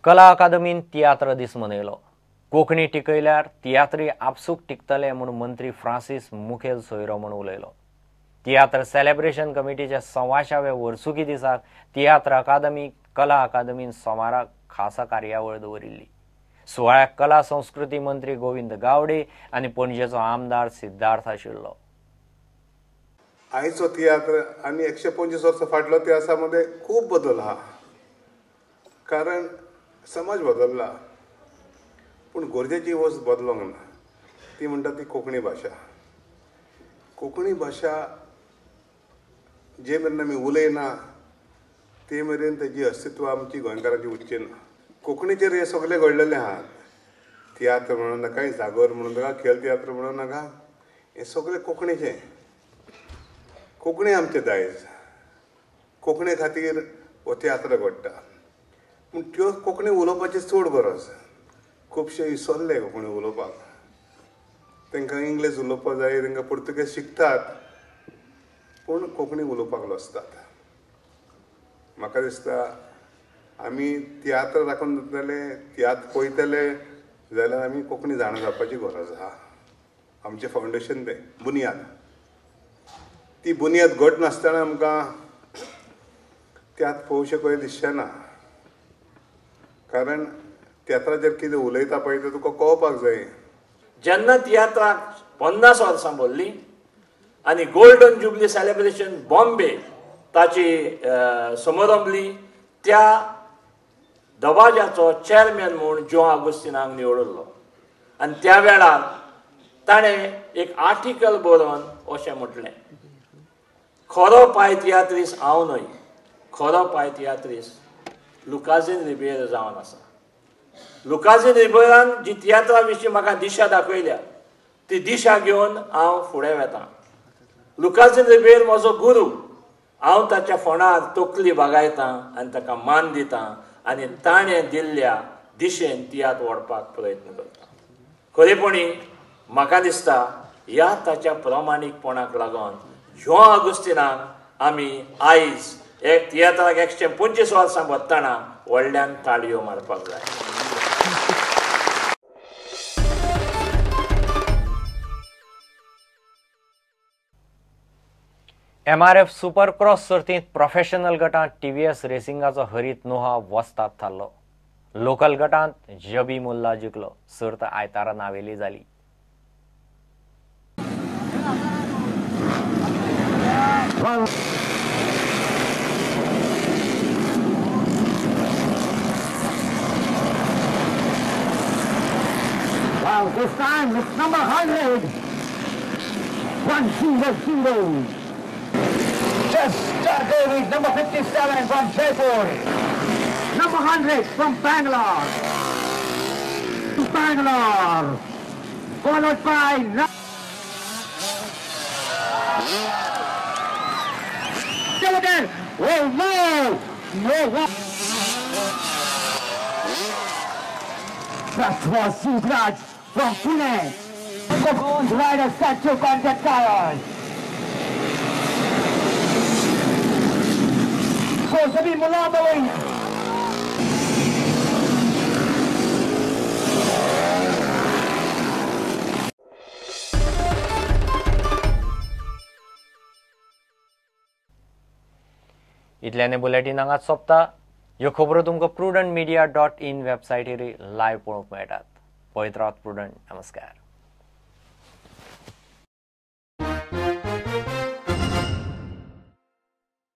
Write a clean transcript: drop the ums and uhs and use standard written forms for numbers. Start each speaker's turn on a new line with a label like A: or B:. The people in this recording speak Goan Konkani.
A: कला अकादमीन तियात्र दीस मनयलो। कोंकणी टिकयल्यार तियात्री आपसूक टिकतले म्हूण मंत्री फ्रांसीस मुखेल सोयरो म्हूण उलयलो। तियात्र सेलेब्रेशन कमिटीच्या 125व्या वर्सुकी दिसाक तियात्र अकादमी कला अकादमीन सोमाराक खासा कार्यावळ दवरिल्ली। सुवाळ्याक कला संस्कृती मंत्री गोविंद गावडे आनी पणजेचो आमदार सिद्धार्थ आशिल्लो।
B: आयचो तियात्र आनी 125 वर्सां फाटलो तियात्रा मदें खूब बदल आहा, कारण समाज बदल्ला, पूण गरजेची वस्त बदलोंक ना, ती म्हणटा ती कोंकणी भाशा। कोंकणी भाशा जे मेरेन आमी उलयना ते मेरेन तेजी अस्तित्व आमची गोंयकारांची उरची ना। कोंकणीचेर हे सगळे घडलेले आहात, तियात्र म्हणूं नाका, जागोर म्हणूं नाका, खेळ तियात्र म्हणूं नाका, हे सगळे कोंकणीचे। कोंकणी आमचें दायज, कोंकणी खातीर हो तियात्र घडटा, पूण त्यो कोंकणी उलोवपाची चड गरज। खुबशे विसरले कोंकणी उलोवपाक, तांकां इंग्लीश उलोवपाक जाय, तांकां पुर्तुगेज शिकतात, पूण कोंकणी उलोवपाक लजतात। म्हाका दिसता आमी तियात्र राखून दवरतले, तियात्र पळयतले जाल्यार आमी कोंकणी जाणा जावपाची गरज आहा। आमचें फावंडेशन तें बुन्याद, ती बुन्याद घट नासतना आमकां तियात्र पळोवचें कशें दिसचें ना, कारण तियात्राचेर कितें उलयता पळय तें तुका कळपाक जाय।
C: जेन्ना तियात्राक 50 वर्सां भरलीं आनी गोल्डन जुबली सेलेब्रेशन बॉम्बे ताची समारंभली, त्या दबाज्याचो चेअरमॅन म्हूण ज्यो आगोस्तिनाक निवडलो आनी त्या वेळार ताणें एक आर्टिकल बरोवन अशें म्हटलें, खरो पाय तियात्रीस हांव न्हय, खरो पाय तियात्रीस लुकाझीन रिबेर जावन आसा। लुकाझीन रिबेरान जी तियात्रा विशीं म्हाका दिशा दाखयल्या ती दिशा घेवन हांव फुडें वेता। लुकाझीन रिबेर म्हजो गुरू, हांव ताच्या फोंडार तकली बागायता आनी ताका मान दिता आनी ताणें दिल्ल्या दिशेन तियात्र ओडपाक प्रयत्न करता। खरेपणी म्हाका दिसता ह्या ताच्या प्रामाणीकपणाक लागून ह्यो आगोस्तिनाक आमी आयज एक तियात्राक 125 वर्सां भरतना व्हडल्यान ताळयो मारपाक जाय।
A: MRF super cross सर्तींत प्रोफेशनल गटांत TVS रेसिंगाचो हरीत नोहा वस्ताद थारलो। लोकल गटांत जबी मुल्ला जिखलो। सर्त आयतारा नावेली जाली।
D: Wow, this time it's number 100. 100. Just started with number 57 from Jaipur. Number 100 from Bangalore. Bangalore. Followed by there. Oh no! No! That was Sukraj from Pune. The bronze rider set to contact tires. So Sabi Mullah.
A: इतल्याने बुलेटिन हांगाच सोंपता। ह्यो खबरो तुमकां prudentmedia.in वेबसायटीर लायव्ह पळोवंक मेळटात। पळयत रावात प्रुडंट। नमस्कार।